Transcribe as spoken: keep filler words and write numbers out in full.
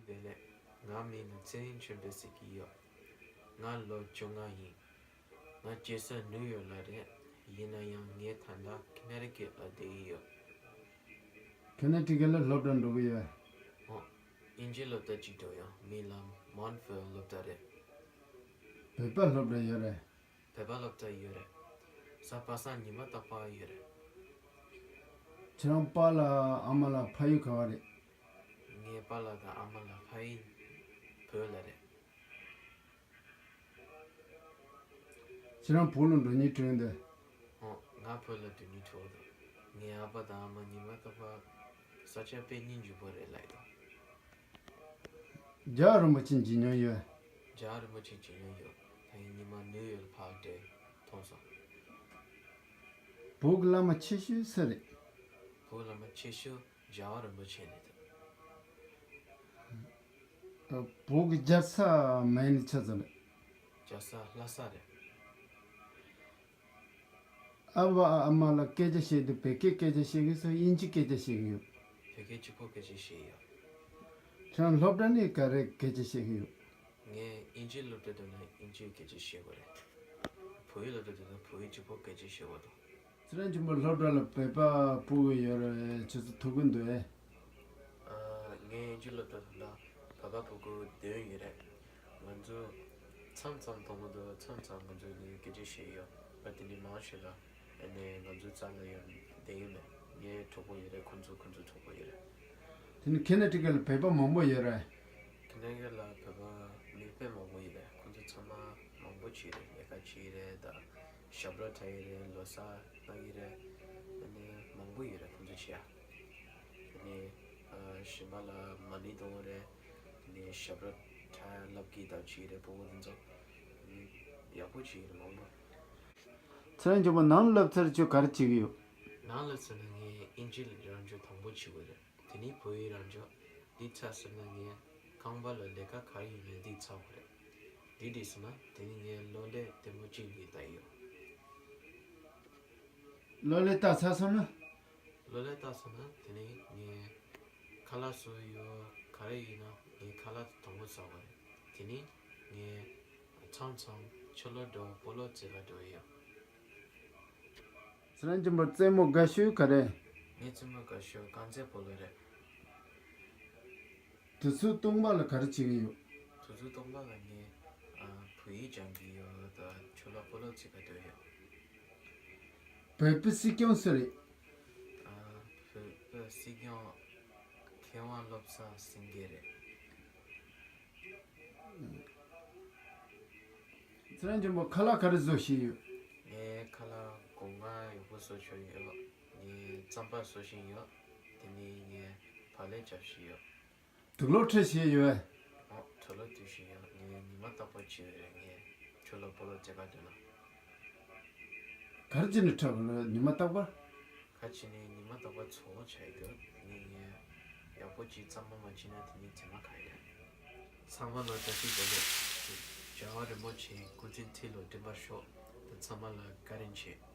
བདེ་ལེགས། ང་མིང་ནི་ཚེ་རིང་ཆོས་འཕེལ་ཟེར་གྱི་ཡོད། ང་ལོ་བཅོ་ལྔ་ཡིན། ང་སྐྱེས་ས་ནིའུ་ཡོག་ལ་རེད། ཡིན་ན་ཡང་ངས་ད་ལྟ་ཁེ་ན་ཌ་ཀེ་ལ་བསྡད་ཀྱི་ཡོད། ཁེ་ན་ཌ་ཀེ་ལ་སློབ་གྲྭ་འགྲོ་གི་ཡོད། ཨོ། དབྱིན་ཇིའི་སློབ་གྲྭ་གཅིག་འགྲོ་ཡོད། མིང་ལ་མོན་ཕིལ་སློབ་གྲྭ་རེད། བོད་པ་སློབ་གྲྭ་ཡོད་རེད། བོད་པ་སློབ་གྲྭ་ཡོད་རེད། གཟའ་པ་སངས་ཉི་མ་རྟག་པར་ཡོད་རེད། ཁྱེད་རང་པཱ་ལགས་ཨ་མ་ལགས་ཕ་ཡུལ་ག་བ་རེད། ངའི་པཱ་ལགས་དང་ཨ་མ་ལགས་ཕ་ཡུལ་བོད་ལ་རེད། ཁྱེད་རང་བོད་ལ་འགྲོ་སྙིང་བྲོ་འདུག་ཨོ། ང་བོད་ལ་འགྲོ་སྙིང་བྲོ་འདུག་ངའི་ཨ་ཕ་དང་ཨ་མ་ཉི་མ་རྟག་པར་ས་ཆ་དཔེ་སྙིང་རྗེ་པོ་རེད་ལབ་ཡོད། རྒྱལ་བ་རིན་པོ་ཆེ་མཇལ་མྱོང་ཡོད། རྒྱལ་བ་རིན་པོ་ཆེ་མཇལ་མྱོང་ཡོད། ད་ཡིན་ཉི་མ་ནིའུ་ཡོག་ལ་ཕར་འགྲོ་མཐོང་སོང་། བོད་ཀྱི་བླ་མ་ཆེ་ཤོས་སུ་རེད། བོད་བླ་མ་ཆེ་ཤོས་རྒྱལ་བ་རིན་པོ་ཆེ་རེད། བོད་ཀྱི་རྒྱལ་ས་མིང་ནི་ཆི་ཟིག་རེད། རྒྱལ་ས་ལྷ་ས་རེད། ཨ་ཕ་ཨ་མ་ལ་སྐད་ཆ་བཤད་དུས་བོད་སྐད་སྐད་ཆ་བཤད་ཀྱི་སོང་། དབྱིན་ཇི་སྐད་ཆ་བཤད་ཀྱི་ཡོད། བོད་སྐད་གཅིག་པོ་སྐད་ཆ་བཤད་ཡོད། ཁྱེད་རང་སློབ་གྲྭ་ནས་ག་རེ་སྐད་ཆ་བཤད་ཀྱི་ཡོད། ངས་དབྱིན་ཇིའི་སློབ་གྲྭ་འགྲོ་ན་དབྱིན་ཇིའི་སྐད་ཆ་བཤད་དགོས་རེད། བོད་ཡིག་སློབ་གྲྭ་འགྲོ་ན་བོད་ཡིག་གཅིག་པོ་སྐད་ཆ་བཤད་དགོས་འདུག་ཚེ་རིང་ཆོས་འཕེལ་སློབ་གྲྭ་ལ་བོད་པ་ཕྲུ་གུ་ཡོད་རེད། ཁྱེད་ཚོ་ཐུག་གི་འདུག་ཨེ། ཨ། ངའི་དབྱིན་ཇིའི་སློབ་གྲྭ་དེ་ལ་བོད་པ་ཕྲུ་གུ་བདུན་ཡོད་རེད། ང་ཚོ་མཚམས་མཚམས་མཐོང་གི་འདུག་མཚམས་མཚམས་ང་ཚོ་ནི་སྐད་ཆ་བཤད་ཡོད། ཨ། དེ་ནི་མང་ཆེ་ལ་ཨ་ནི་ང་ཚོའི་རྩ་ལ་ཡོད་བསྡད་ཡོད་མེད། ངའི་གྲོགས་པོ་ཡོད་རེད། ཁོང་ཚོ་ཁོང་ཚོའི་གྲོགས་པོ་ཡོད་རེད། དེ་ནི་ཁེ་ན་ཊི་ཀེཊ་ལ་བོད་པ་མང་པོ་ཡོད་རེད། ཁེ་ན་ཊི་ཀེཊ་ལ་བོད་པ་མི་དཔེ་མང་པོ་ཡོད་རེད། ཁོང་ཚོ་ཚང་མ་མང་པོ་བྱས་རེད། ལས་ཀ་བྱས་རེད། ད་ཞབས་བྲོ་འཁྲབ་ཡི་རེད། ལོ་གསར་གནང་གི་རེད། དེ་ནས་མང་པོ་ཡོད་རེད་ཁོང་ཚོ་བྱེད་ཡ། དེ་ནས་ཨ་གཞན་པ་ལ་མ་ཎི་གཏོང་གི་རེད། དེ་ནས་ཞབས་བྲོ་འཁྲབ་ལབ་ཀྱི་ད་བྱེད་ཡི་རེད། སྤོ་བོ་དེ་ཚོ་ཡག་པོ་བྱེད་ཡི་རེད་མང་པོ། ཚེ་རིང་ཆོས་འཕེལ་ནང་སླེབས་ཚར་ཁྱོད་ག་རེ་བྱེད་ཀྱི་ཡོད། ནང་སླེབས་ཚར་ན་ངས་དབྱིན་ཇི་རང་སྦྱོང་དང་པོ་བྱེད་དགོས་རེད། དེ་ནས་བོད་ཡིག་རང་སྦྱོང་། འདི་ཚར་སོང་ན་ངས་ཁང་པ་ལ་ལས་ཀ་ག་རེ་ཡིན་ནའི་འདི་ཚར་དགོས་རེད། འདི་འགྲིག་སོང་ན་དེ་ནས་ངས་གློག་ཀླད་ལྟད་མོ་གཅིག་འདི་ལྟ་ཡོད། གློག་ཀླད་ལྟ་ཚར་སོང་ན། གློག་ཀླད་ལྟ་སོང་ན་དེ་ནས་ངས་ཁ་ལག་བཟོ་ཡོད། ག་རེ་ཡིན་ན་ངས་ཁ་ལག་དང་པོ་ཟ་དགོས་རེད། དེ་ནས་ངས་མཚམས་མཚམས་ཕྱི་ལོགས་འགྲོ་སྤོ་ལོ་རྩེད་ག་འགྲོ་ཡོད། ཚེ་རིང་ཆོས་འཕེལ་རྩེད་མོ་དགའ་ཤོས་ག་རེ། ངའི་རྩེད་མོ་དགའ་ཤོས་རྐང་རྩེད་སྤོ་ལོ་རེད། དུས་ཚོད་སྟོང་པ་ལ་ག་རེ་བྱེད་ཀྱི་ཡོད། དུས་ཚོད་སྟོང་པ་ལ་ངས་ཨ་བོད་ཡིག་སྦྱང་གི་ཡོད། ད་ཕྱི་ལོགས་སྤོ་ལོ་རྩེད་ག་འགྲོ་ཡོད། བོད་པའི་སྲིད་སྐྱོང་སུ་རེད། ཨ་བོད་པའི་སྲིད་སྐྱོང་མཁས་དབང་བློ་བཟང་སེང་གེ་རེད། ཚེ་རིང་ཆོས་འཕེལ་ཁ་ལག་ག་རེ་བཟོ་ཤེས་ཡོད། ངས་ཁ་ལག་སྒོ་ང་ཡག་པོ་བཟོ་ཤེས་ཡོད། ངས་རྩམ་པ་བཟོ་ཤེས་ཡོད། དེ་ནས་ངས་བག་ལེབ་རྒྱབ་ཤེས་ཡོད། དུག་ལོག་འཁྲུད་ཤེས་ཡོད། ཨོ། དུག་ལོག་འཁྲུད་ཤེས་ཡོད། ངས་ཉི་མ་རྟག་པར་བྱེད་ཡོད་རེད། ངས་ཕྱི་ལོགས་སྤོ་ལོ་རྩེད་ག་འགྲོ་ན། ག་རེ་བྱས་ནས་འཁྲུད་དགོས་ལོ་ཉི་མ་རྟག་པར། ག་རེ་བྱས་ནས་ཉི་མ་རྟག་པར་ཚོགས་བྱ་ཡི་འདུག་ངས་ངས་ཡག་པོ་ཅིག་རྩམ་པ་མ་བྱིན་ན་དེ་ནས་རྫུན་མ་ག་ཡོད། ཚང་མ་ལ་བཀྲ་ཤིས་བདེ་ལེགས། རྒྱལ་བ་རིན་པོ་ཆེའི་སྐུ་ཚེ་མཐིལ་ལ་བརྟན་པར་ཤོག་ད་ཚང་མ་ལ་བཀའ་དྲིན་ཆེ།